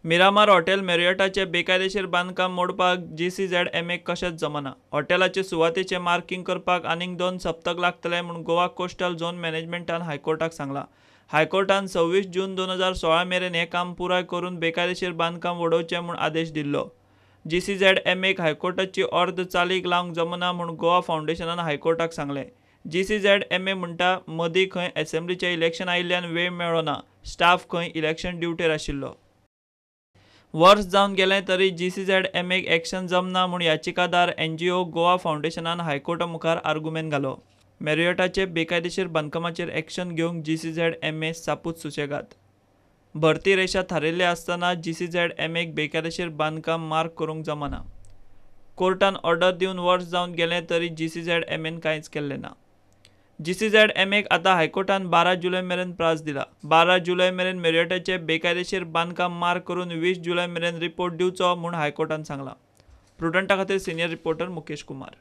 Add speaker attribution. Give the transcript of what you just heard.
Speaker 1: Miramar hotel मेरियटाचे बेकायदेशीर बांदकाम मोडपाक जीसीझेडएमएक कशेंच जमना. हॉटेलाचे सुवातेचें मार्किंग करपाक आनीक 2 सप्तक लागतले म्हूण गोवा कोस्टल झोन मॅनेजमेंटान हायकोर्टाक सांगलां. हायकोर्टान 26 जून 2016 मेरेन हें काम पुराय करून बेकायदेशीर बांदकाम वडोवचें म्हूण आदेश दिल्लो. जीसीझेडएमएक हायकोर्टाची ऑर्द चालीक लावंक जमना म्हूण गोवा फावंडेशनान हायकोर्टाक सांगलें. जीसीझेडएमए म्हणटा, मदीं खंय असेंब्लीचें इलेक्शन आयिल्ल्यान वेळ मेळ्ळो ना, स्टाफ खंय इलेक्शन ड्युटेर आशिल्लो. वर्स जावन गेलें तरी जीसीझेडएमएक एक्शन जमना म्हूण याचिकादार एनजीओ गोवा फावंडेशनान हायकोर्टा मुखार आर्गुमेंत घालो. मेरियटाचे बेकायदेशीर बांदकामाचेर एक्शन घेवंक जीसीझेडएमए सापूत सुशेगाद. भरती रेशा थारिल्ली आसतना जीसीझेडएमएक बेकायदेशीर बांदकाम मार्क करूंक जमना. कोर्टान ऑर्डर दिवन वर्स जावन गेलें तरी जीसीझेडएमएन कांयच केल्लें ना. जीसीझेडएमएक आतां हायकोर्टान 12 जुलय मेरेन प्रास दिला. 12 जुलय मेरेन मेरियटाचे बेकायदेशीर बांदकाम मार्क करून 20 जुलय मेरेन रिपोर्ट दिवचो म्हूण हायकोर्टान सांगलां. प्रुडंटा खातीर सिनियर रिपोर्टर मुकेश कुमार.